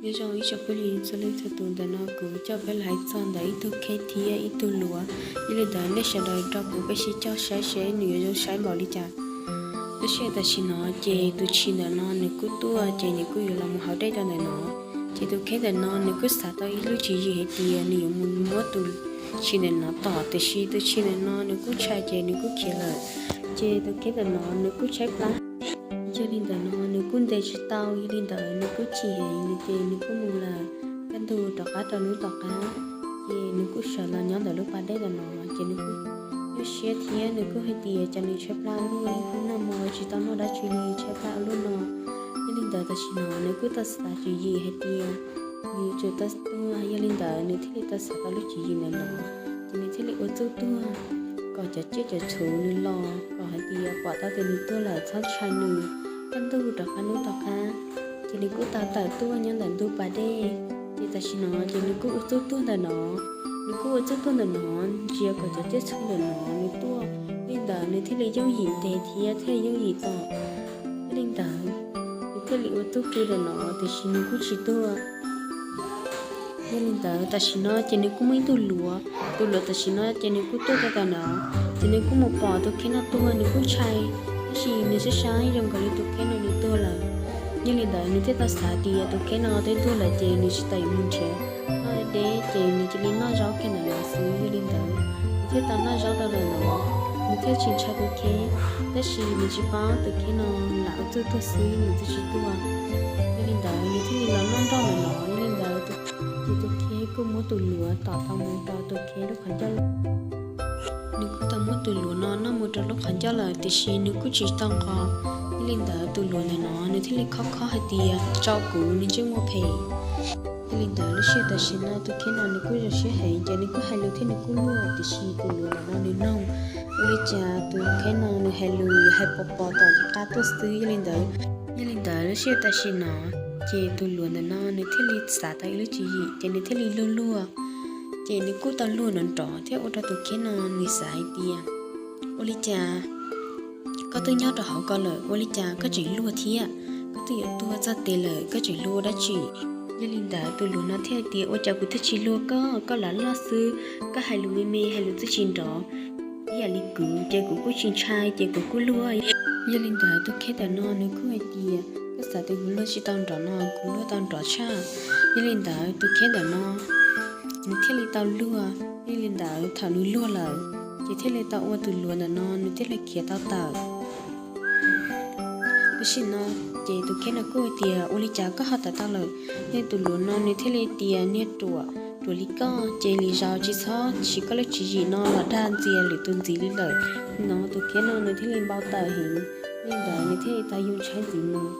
Nyob zoo ib tsoom phooj ywg txhua leej txhua tus, ntawm no kuv coj peb los hais txog ntawm ib tug kheb thiab ib tug luav. Yog li ntawd nej sawv daws nrog kuv peb sib coj saib seb nws yuav zoo saib npaum li cas. Lub sij hawm tam sim no ces tus tshis ntawm no nws kuj tuaj ces nws kuj yuav los mus haus dej rau ntawm no. Ces tus kheb ntawm no nws kuj xav tau ib lub tswv yim hais tias nws yuav mus muab tus tshis ntawm no tom, tiam sis tus tshis ntawm no nws kuj ntshai ces nws kuj khiav lawm. Ces tus kheb ntawm no nws kuj tshaib plab. Yog li ntawd no nws kuj ntes tsis tau, yog li ntawd nws kuj chim heev ces nws kuj mus lawm. Kaj ntug rov qab rau hnub tom qab, ces nws kuj sawv los nyob ntawm lub pas dej ntawm no, ces nws kuj nyuaj siab thiab nws kuj hais tias cas nws tshaib plab ua luaj, kuj noj mov tsis tau noj dab tsi li, tshaib plab ua luaj no. Yog li ntawd tam sim no nws kuj tau xav tswv yim hais tias nws yuav tsum tau tuag, yog li ntawd nws thiaj li tau xav tau lub tswv yim ntawm no. Ces nws thiaj li ua txuj tuag kom cov tsiaj cov txhu nws los kom hais tias pom tau tias nws tuag lawm txhob ntshai nws. Kaj ntug rov qab hnub tom qab, ces nws kuj tau tawm tuaj nyob ntawm ntug pas dej. Ces tam sim no ces nws kuj ua txuj tuag ntawm no, nws kuj ua txuj tuag ntawm no, ntsia kom cov tsiaj txhu ntawm no nws tuaj. Li ntawd nws thiaj li yooj yim ntes thiab thiaj li yooj yim tom. Yog li ntawd nws thiaj li ua txuj pw ntawm no, tiam sis nws kuj tsis tuag. Yog li ntawd tam sim no ces nws kuj muaj ib tug luav, tus luav tam sim no ces nws kuj tuaj rau tom no, ces nws kuj mus pom tus kheb no tuag, nws kuj ntshai, tab sis nws saib saib zoo nkaus li tus kheb no nws tuag lawm. Yog li ntawd nws thiaj tau xav tias tus kheb no twb tuag lawm ces nws tsis tau yuav mus nrhiav noj deb, ces nws cia li noj zaub kiag ntawm no xwb. Yog li ntawd nws thiaj tau noj zaub rau ntawm no, nws thiaj tsis ntshai tus kheb, tab sis nws tsis paub tus kheb no lam ua txuj tuag xwb nws twb tsis tuag. Yog li ntawd nws thiaj li los noj nroj ntawm no. Yog li ntawd ces tus kheb kuj muab tus luav tom tau mus rau tus kheb lub qhov ncauj lawm. Nws kuj tau muab tus luav no noj mus rau lub qhov ncauj lawm, tiam sis nws kuj tsis tau nqos. Yog li ntawd tus luav ntawm no nws thiaj li khob khob hais tias tso kuv, nws ntsej muag phem. Yog li ntawd lub sij hawm tam sim no tus kheb no nws kuj zoo siab heev, ces nws kuj hais lus thiab nws kuj luag, tiam sis tus luav ntawm no nws noog ua li cas tus kheb no nws hais lus yuav hais pos pos tom qab tuaj xwb. Yog li ntawd, yog li ntawd lub sij hawm tam sim no ces tus luav ntawm no nws thiaj li xav tau ib lub tswv yim, ces nws thiaj li luag luag. Ces nws kuj tau luag nrov nrov thiab ua rau tus kheb no nws xav hais tias, ua li cas koj twb nyob rau hauv ko lawm, ua li cas koj tseem luag thiab? Koj twb yuav tuag txog tes lawm koj tseem luag ua dab tsi? Yog li ntawd tus luav no thiaj hais tias, ua cas kuv thiaj tsis luag koj, koj lam loj xwb, koj hais lus me me hais lus twb tsis nrov ib yam li kuv, ces kuv kuj tsis ntshai ces kuv kuj luag. Yog li ntawd tus kheb ntawm no nws kuj hais tias, koj xav tias kuv luag tsis tau nrov no, kuv luag tau nrov tshaj. Yog li ntawd tus kheb ntawm no nws thiaj li tau luag. Yog li ntawd thaum nws luag lawm, ces thiaj li tau ua tus luav ntawm no nws thiaj li khiav tau tawm. Tam sim no ces tus kheb no kuj hais tias, ua li cas koj ho tawm tau lawm? Yog tus luav no nws thiaj li tias, niag ruam, ruam li koj ces lwm zaus tsis txhob siv koj lub tswv yim no los dag ntxias lwm tus ntxiv li lawm. No tus kheb no nws thiaj li npau taws heev. Yog li ntawd nws thiaj li tau yoo tshaib ntxiv mus.